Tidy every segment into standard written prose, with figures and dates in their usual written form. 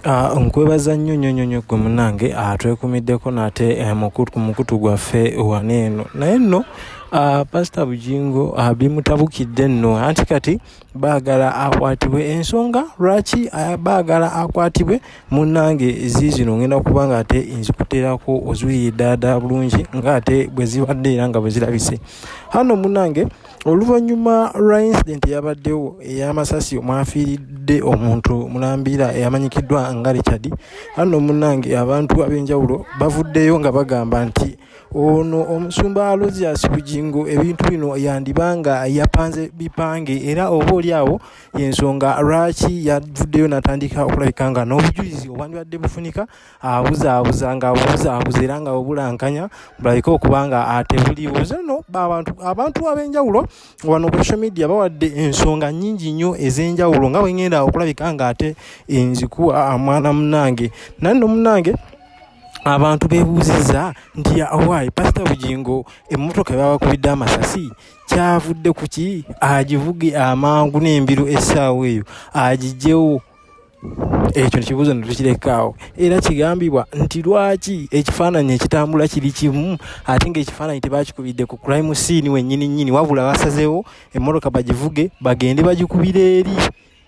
Nkwebaza nnyo nnyo nnyo nnyo ggwe munnange atwekuumiddeko nate ku mukutu gwaffe wano eno. Naye nno Pasita Bugingo bimutabukidde nno anti kati baagala akwatibwe. Ensonga lwaki baagala akwatibwe munnange ziizino ngenda kuba nga ate nzikuteerako oziwulire ddala ddala bulungi ng'ate bwe zibadde era nga bwe zirabise. Hano munnange Oluvannyuma lwa incident eyabaddewo ey'amasasi omwafiiridde omuntu mulambira eyamanyikiddwa nga Richard, anno munnange abantu ab'enjawulo bavuddeyo nga bagamba nti ono omusumba Aloysius Bugingo ebintu bino yandiba nga yapanze bipange era oba oli awo y'ensonga lwaki yavuddeyo n'atandika okulabika nga n'obujulizi obwandibadde bufunika abuzaabuza nga abuzaabuza era nga obulankanya bulabike okuba nga tebuliiwo. Nze nno abantu ab'enjawulo wano ku social media bawadde ensonga nnyingi nnyo ez'enjawulo nga bwe ngenda okulabika ng'ate nzikuwa mwana munnange. Naye nno munnange abantu beebuuzizza nti owaaye Pasita Bugingo emmotoka babakubidde amasasi kyavudde ku ki agivuge amangu n'embiro essaawa eyo agiggyewo. Ekyo ekibuuzo ne tukireka awo. Era kigambibwa nti lwaki ekifaananyi ekitambula kiri kimu ate ng'ekifaananyi tebaakikubidde ku crime scene wennyini nnyini wabula basazeewo emmotoka bagivuge bagende bagikubire eri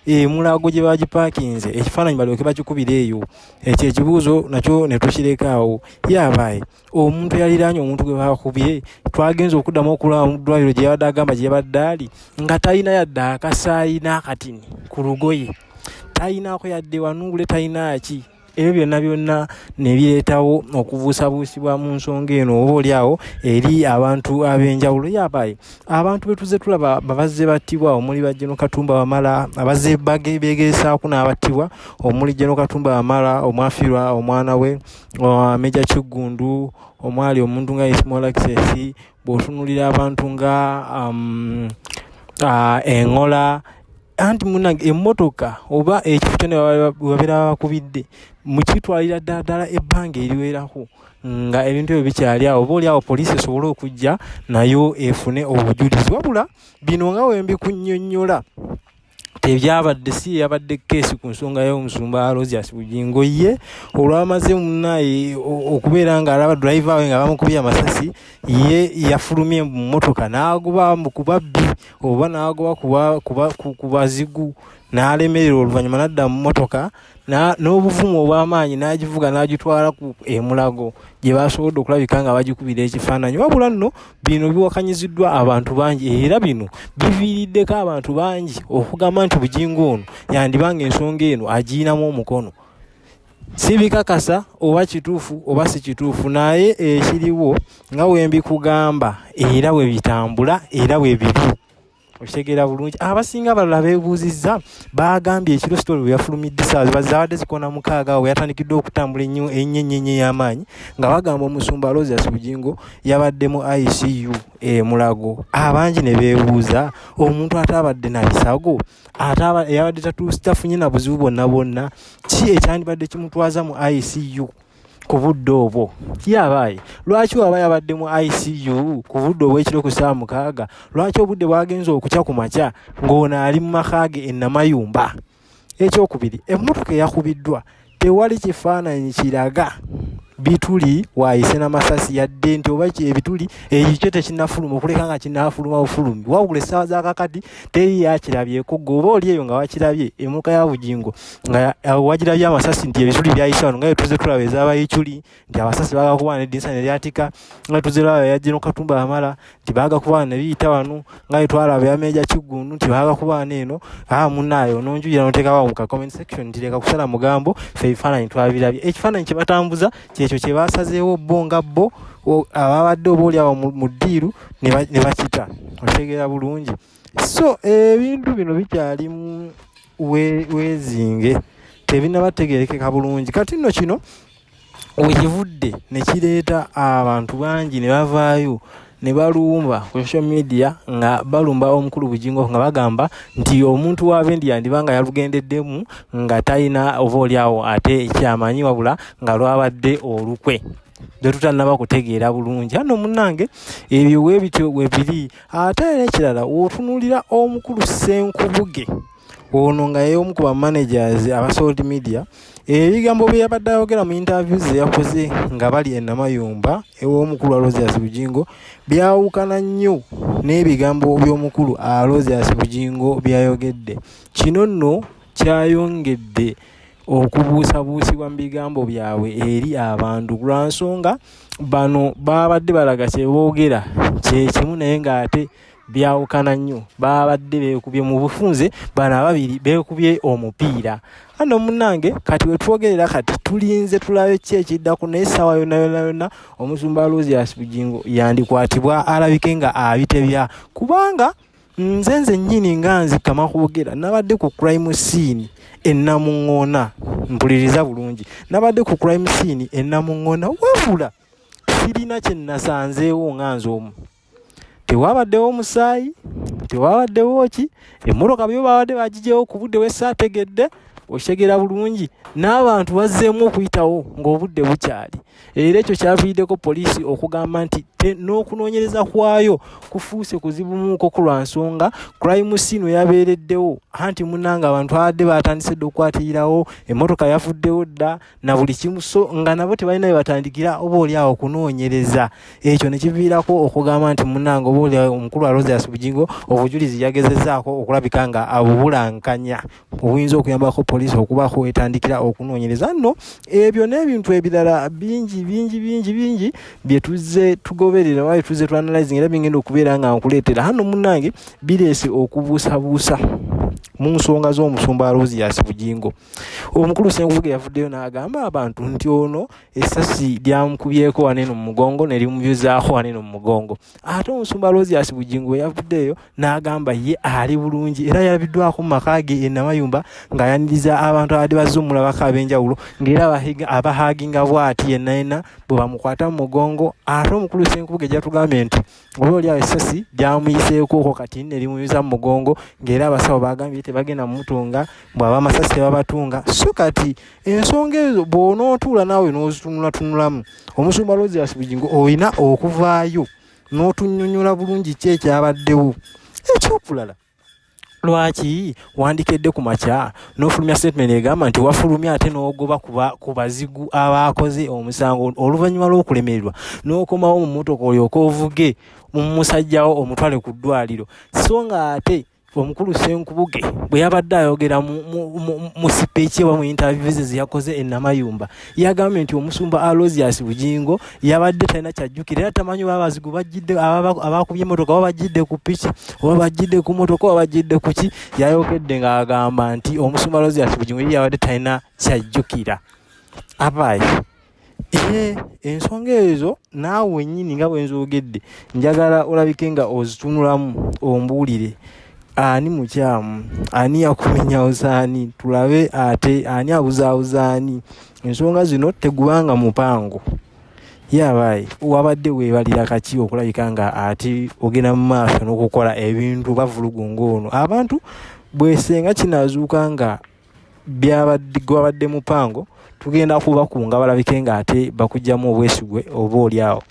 e Mulago gye baagipaakinze ekifaananyi balyoke bakikubire eyo. Ekyo ekibuuzo nakyo ne tukireka awo. Ye abaaye omuntu eyaliraanye omuntu gwe baakubye twagenze okuddamu okulaba mu ddwaliro gye yabadde agamba gye yabadde ali nga talina yadde akasaayi n'akatini ku lugoye, talinaako yadde wanuule, talina ki. Ebyo byonna byonna ne bireetawo okubuusabuusibwa mu nsonga eno oba oli awo eri abantu ab'enjawulo. Yabaaye abantu be tuzze tulaba babazze battibwa omuli ba General Katumba Wamala abazze beegezaako n'abattibwa omuli General Katumba Wamala omwafiirwa omwana we, Major Kiggundu omwali omuntu nga Small Access, bw'otunuulira abantu nga Engola anti munnange emmotoka oba ekifo kyonna we babeera babakubidde mukitwalira ddala ddala ebbanga eriwerako nga ebintu ebyo bikyali awo oba oli awo poliisi esobole okujja nayo efune obujulizi. Wabula bino nga we mbikunnyonnyola tebyabadde si yeyabadde keesi ku nsonga y'omusumba Aloysius Bugingo ye olwamaze munnaye okubeera ng'alaba driver we nga bamukubye amasasi ye yafulumye mu mmotoka n'agoba ku babbi oba n'agoba ku bazigu n'alemererwa oluvannyuma n'adda mu mmotoka n'obuvumu obw'amaanyi n'agivuga n'agitwala ku e Mulago gye baasobodde okulabika nga bagikubira ekifaananyi. Wabula nno bino biwakanyiziddwa abantu bangi era bino biviiriddeko abantu bangi okugamba nti Bugingo ono yandiba ng'ensonga eno agiyinamu omukono. Sibikakasa oba kituufu oba si kituufu naye ekiriwo nga bwe mbikugamba era bwe bitambula era bwe biri. Okitegeera bulungi. Abasinga abalala beebuuzizza baagambye ekiro sitoli bwe yafulumidde essaawa ziba zaabadde zikoona 6 awo we yatandikidde okutambula ennyo ennyo ennyo ennyo ey'amaanyi nga bagamba omusumba Aloysius Bugingo yabadde mu ICU e Mulago. Abangi ne beebuuza omuntu ataabadde na bisago ate eyabadde tafunye na buzibu bwonna bwonna ki ekyandibadde kimutwaza mu ICU ku budde obwo? Ye abaaye lwaki waba yabadde mu ICU ku budde obw'ekiro ku ssaawa 6 lwaki obudde bwagenze okukya ku makya ng'ono ali mu maka ge e Namayumba? Ekyokubiri, emmotoka eyakubiddwa tewali kifaananyi kiraga bituli waayise na masasi yadde nti oba ebituli ekyo tekinnafuluma okuleka nga kinnaafuluma bufulumi wabula essaawa za kakati teri yakirabyeko. Ggwe oba oli eyo nga wakirabye emmotoka ya Bugingo nga wagirabye amasasi nti ebituli byayise wano nga bwe tuzze tulaba ez'abayiculi nti amasasi baagakuba n'eddirisa ne lyatika, nga tuzze tulaba eya General Katumba Wamala nti baagakuba ne biyita wano, nga bwe twalaba eya Meeja Kiggundu nti baagakuba wano eno. Munnaaye ononjulira n'oteekawo mu ka comment section nti leka kusala mugambo, ffe ebifaananyi twabirabye. Ekifaananyi kye batambuza kyekyo kye baasazeewo bo nga bo ababadde oba oli awo mu ddiiru ne bakita. Okitegeera bulungi. So ebintu bino bikyali mu weezinge tebinnaba tegeerekeka bulungi. Kati nno kino wekivudde ne kireeta abantu bangi ne bavaayo ne balumba ku social media nga balumba omukulu Bugingo nga bagamba nti omuntu wa bendi yandiba nga yalugendeddemu nga talina oba oli awo ate kyamanyi wabula nga lwabadde olukwe lwe tutannaba kutegeera bulungi. Ano munnange ebyo we bityo we biri. Ate n'ekirala w'otunuulira omukulu Ssenkubuge ono nga ye omu ku ba managers aba Salt Media Ebigambo bye yabadde ayogera mu interview ze yakoze nga bali e Namayumba ew'omukulu Aloysius Bugingo byawukana nnyo n'ebigambo by'omukulu Aloysius Bugingo by'ayogedde. Kino nno kyayongedde okubuusabuusibwa mu bigambo byabwe eri abantu lwa nsonga bano baabadde balaga kye boogera kye kimu naye ng'ate byawukana nnyo. Baabadde beekubye mu bufunze, bano ababiri beekubye omupiira. Ano munnange kati we twogerera kati tulinze tulabe ki ekiddako, naye essaawa yonna yonna yonna omusumba Aloysius Bugingo yandikwatibwa alabike nga abitebya, kubanga nze nzennyini nga nze Kamakwogera nabadde ku crime scene e Namuŋŋoona. Mpuliriza bulungi, nabadde ku crime scene e Namuŋŋoona, wabula sirina kye nasanzeewo nga nze omu. Tewabaddewo omusaayi, tewabaddewo ki, emmotoka byo babadde bagigyewo ku budde bwe saategedde, okitegeera bulungi, n'abantu bazzeemu okuyitawo ng'obudde bukyali. Era ekyo kyaviiriddeko poliisi okugamba nti n'okunoonyereza kwayo kufuuse kuzibumuuko ku lwa nsonga crime scene we yabeereddewo, anti munnange abantu babadde batandise dda okukwatirirawo, emmotoka yavuddewo dda na buli kimu, so nga nabo tebalina we batandikira oba oli awo kunoonyereza. Ekyo ne kiviirako okugamba nti munnange oba oli awo omukulu Aloysius Bugingo obujulizi yagezezzaako okulabika nga abubulankanya obuyinza okuyambako poliisi okubaako wetandikira okunoonyereza. Nno ebyo n'ebintu ebirala bingi bingi bingi bingi bye tuzze tugoberera oba bye tuzze tu analyzing era bingenda okubeera nga nkuleetera hano munnange bireese okubuusabuusa mu nsonga z'omusumba Aloysius Bugingo. Omukulu Ssenkubuge yavuddeyo n'agamba abantu nti ono essasi lyamukubyeko wano eno mu mugongo ne limuyuzaako wano eno mu mugongo. Ate omusumba Aloysius Bugingo yavuddeyo n'agamba ye ali bulungi era yalabiddwako mu maka ge e Namayumba ng'ayaniriza abantu abadde bazze omulabako ab'enjawulo ng'era abahaaginga bw'ati yenna yenna bwe bamukwata mu mugongo. Ate omukulu Ssenkubuge yatugambye nti oba oli awo essasi lyamuyiseeko okwo kati ne limuyuza mu mugongo ng'era abasawo baagambye tebagenda mumutunga, mbu ab'amasasi tebabatunga. So kati ensonga ezo bw'onootuula naawe n'ozitunulatunulamu, omusumba Aloysius Bugingo olina okuvaayo n'otunnyonnyola bulungi ki ekyabaddewo. Ekyokulala, lwaki wandikedde ku makya n'ofulumya statement egamba nti wafulumya ate n'ogoba ku bazigu abaakoze omusango oluvannyuma lw'okulemererwa n'okomawo mu mmotoka olyoke ovuge mu musajjawo omutwale ku ddwaliro, so ng'ate omukulu Ssenkubuge bwe yabadde ayogera mu sipeeki oba mu interview ze yakoze e Namayumba yagambye nti omusumba Aloysius Bugingo yabadde talina kyajjukira era tamanyi oba abazigu bajjidde abaakubye emmotoka oba bajjidde ku piki oba bajjidde ku mmotoka oba bajjidde ku ki. Yayogedde ng'agamba nti omusumba Aloysius Bugingo ye yabadde talina kyajjukira. Abaayi ensonga ezo naawe wennyini nga bwe nzoogedde njagala olabike nga ozitunulamu ombuulire ani mukyamu, ani yakumenyawuza ani, tulabe ate ani abuzaabuza ani. Ensonga zino tegubanga mupango. Ye abaayi wabadde weebalira kaki okulabika nga ate ogenda mu maaso n'okukola ebintu bavulugu ng'ono. Abantu bwesenga kinaazuuka nga byabadde gwabadde mupango tugenda kubakunga balabike nga ate bakugyamu obwesigwe oba oli awo.